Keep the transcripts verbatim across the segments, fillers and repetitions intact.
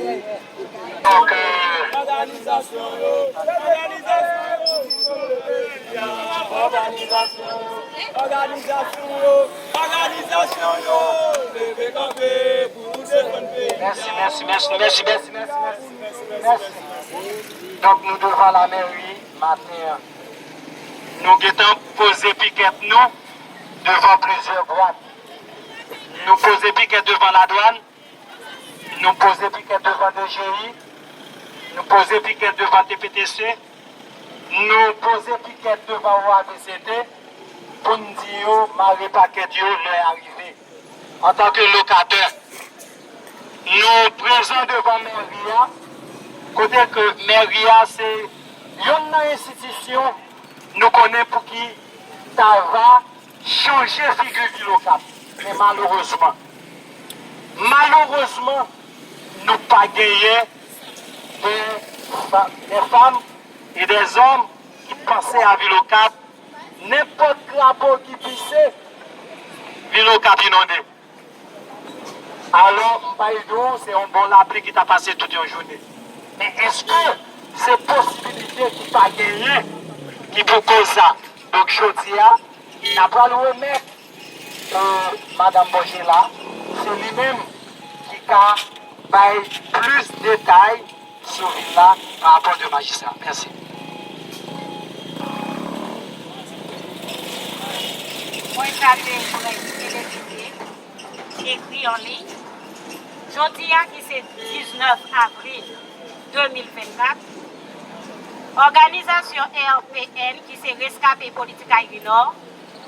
Donk, euh, Òganizasyon yo, òganizasyon yo, òganizasyon yo, òganizasyon yo, òganizasyon yo, leve kanpe pou nou defann peyi a. Mèsi, mèsi, mèsi, mèsi, mèsi, mèsi, mèsi, mèsi, mèsi. Donk, nou devan lamèri maten an. Nou gentan poze pikèt nou devan plizyè bwat. Nou poze pikèt devan ladwann. Nou poze pikèt devan D G I, nou poze pikèt devan T P T C, nou poze pikèt devan O A B C T pou n di yo mare pakèt yo, lè a rive. Antanke lokatè, nou prezan devan mèri a, kote ke mèri a se yonn nan enstitisyon nou konnen pou ki ta va chanje figi vil Okap. Men malerezman, malerezman, nou pa genyen de fa-, de fanm e de zòm ki panse a vil Okap. Nenpòt drapo ki pise, vil Okap inonde. Alò, m pa di w se yon bon lapli ki ta pase tout yon jounen. Men èske se posibilite ki pa genyen ki pou koz sa? Donk, jodi a, n a pral remèt, euh, Madanm Bòjela, se li menm ki ka bay plis detay sou vil la pa rapò de majistra. Mèsi. Mwen salye près e depite ekri an liy. Jodi a ki se diznèf avril de mil vennkat, òganizasyon R P N ki se Reskape Politik Ayri Nò,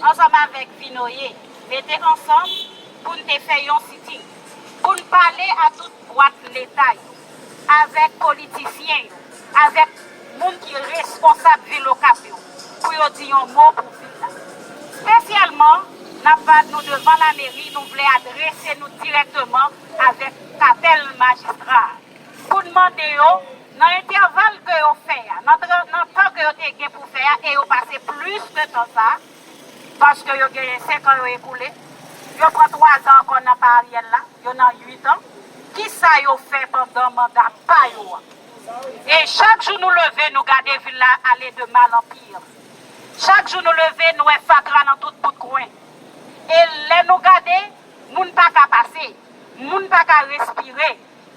ansanm avèk Vinoye, mete ansanm pou n te fè yon siting, pou n pale a tout bwat leta yo, avèk politisyen yo, avèk moun ki responsab vil Okap yo, pou yo di yon mo pou vil la. Espesyalman, n ap bat nou devan lameri, nou vle adrese nou dirèkteman avèk katèl majistra a, pou n mande yo, nan entèval ke yo fè a, nan tran-, nan tan ke yo te gen pou fè a, e yo pase plis ke tan sa, paske yo genyen senk an yo ekoule, yo pran twa zan ankò nan pa Ariel la, yo nan uit an. Kisa yo fè pandan manda pa yo a? E chak jou nou leve, nou gade vil la ale de mal an pi. Chak jou nou leve, nou wè fatra nan tout bout kwen. E lè nou gade, moun pa ka pase, moun pa ka respire.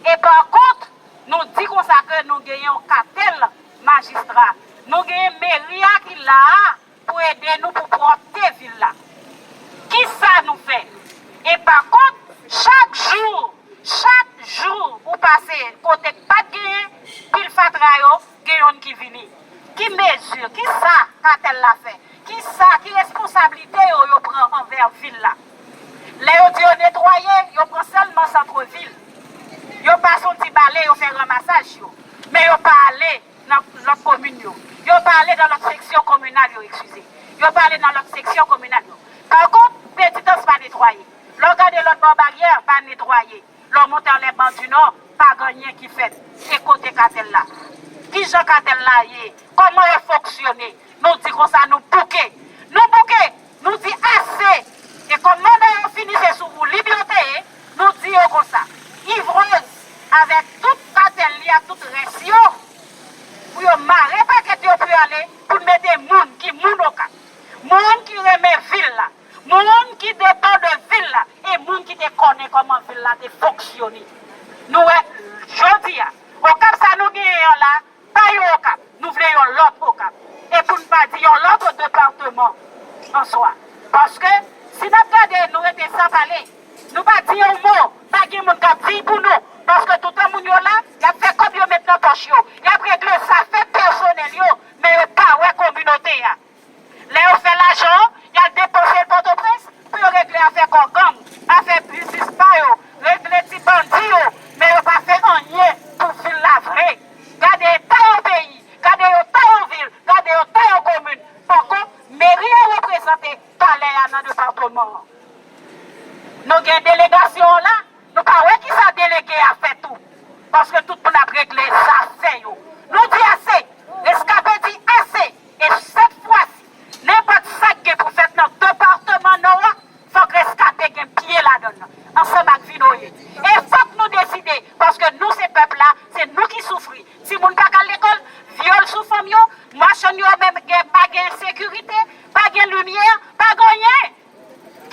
E pa kont, nou di konsa ke nou genyen yon katèl majistra, nou genyen meri a ki la a, pou ede nou pou pwòpte vil la. Kisa nou fè? E pa kont, chak jou, chak jou ou pase kote k pa t genyen, pil fatra yo, gen yonn ki vini. Ki mezi, kisa katèl la fè? Kisa, ki responsablite yo, yo pran anvè vil la? Lè yo di yo netwaye, yo pran sèlman santvil. Yo pase yon ti bale, yo fè ranmasaj yo. Men yo pa ale nan lòt komin yo. Yo pa ale nan lòt seksyon kominal yo, eskize. Yo pa ale nan lòt seksyon kominal yo. Pa kont, Petitans pa netwaye. Lè w gade lòt bò baryè, pa netwaye. Lè w monte anlè Ban di Nò, pa gen anyen ki fèt. E kote katèl la? Kijan katèl la ye? Kòman yo fonksyone? Nou di konsa, nou bouke. Nou bouke! Nou di ase! E kòm manman yo fini, se sou woulib yo te ye, nou di yo konsa, Ivrèz avèk tout katèl li ak tout rès yo, pou yo mare pakèt yo pou yo ale, pou n mete moun ki moun Okap, moun ki renmen vil la, moun ki depann de vil la, e moun ki te konnen kòman vil la te fonksyone. Nou wè, jodi a, Okap sa nou genyen an la, pa yon Okap, nou vle yon lòt Okap. E pou n pa di yon lòt depatman an swa. Paske, si n ap gade, nou rete san pale. Nou pa di yon mo, pa gen moun k ap di pou nou. Paske toutan moun yo la, y ap fè kòb yo met nan pòch yo. Y ap regle zafè pèsonèl yo, men yo pa wè kominote a. Lè yo fè lajan, y al depanse l Pòtoprens pou yo regle afè kò gang, afè biznis pa yo, regle ti bandi yo, men yo pa fè anyen pou vil la vre. Gade eta yon peyi, gade eta yon vil, gade eta yon komin. Poko, meri a reprezante palè a nan depatman an. Nou gen delegasyon an la, nou pa wè kisa delege a fè tou. Paske se pèp la, se nou ki soufri. Timoun pa ka al lekòl, vyòl sou fanm yo, machann yo menm gen, pa gen sekirite, pa gen limyè, pa gen anyen.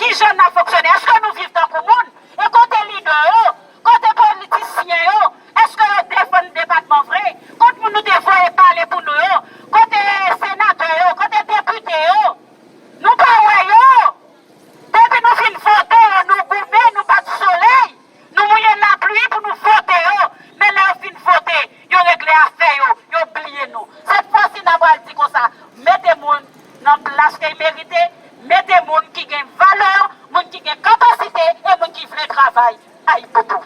Kijan n ap fonksyone? Èske nou viv tankou moun? E kote lidè yo? Kote politisyen yo? Èske yo defann depatman vre? Kot moun nou te voye pale pou nou yo? Kote senatè yo? Kote depite yo? Nou pa wè yo. Depi nou fin vote yo, nou goumen, nou bat solèy, nou mouye lapli pou nou vote yo. Men lè yo fin vote, yo regle afè yo, yo bliye nou. Sèt fwa si n a pral di konsa, mete moun nan plas ke y merite, mete moun ki gen valè, moun ki gen kapasite e moun ki vle travay. Ay popo.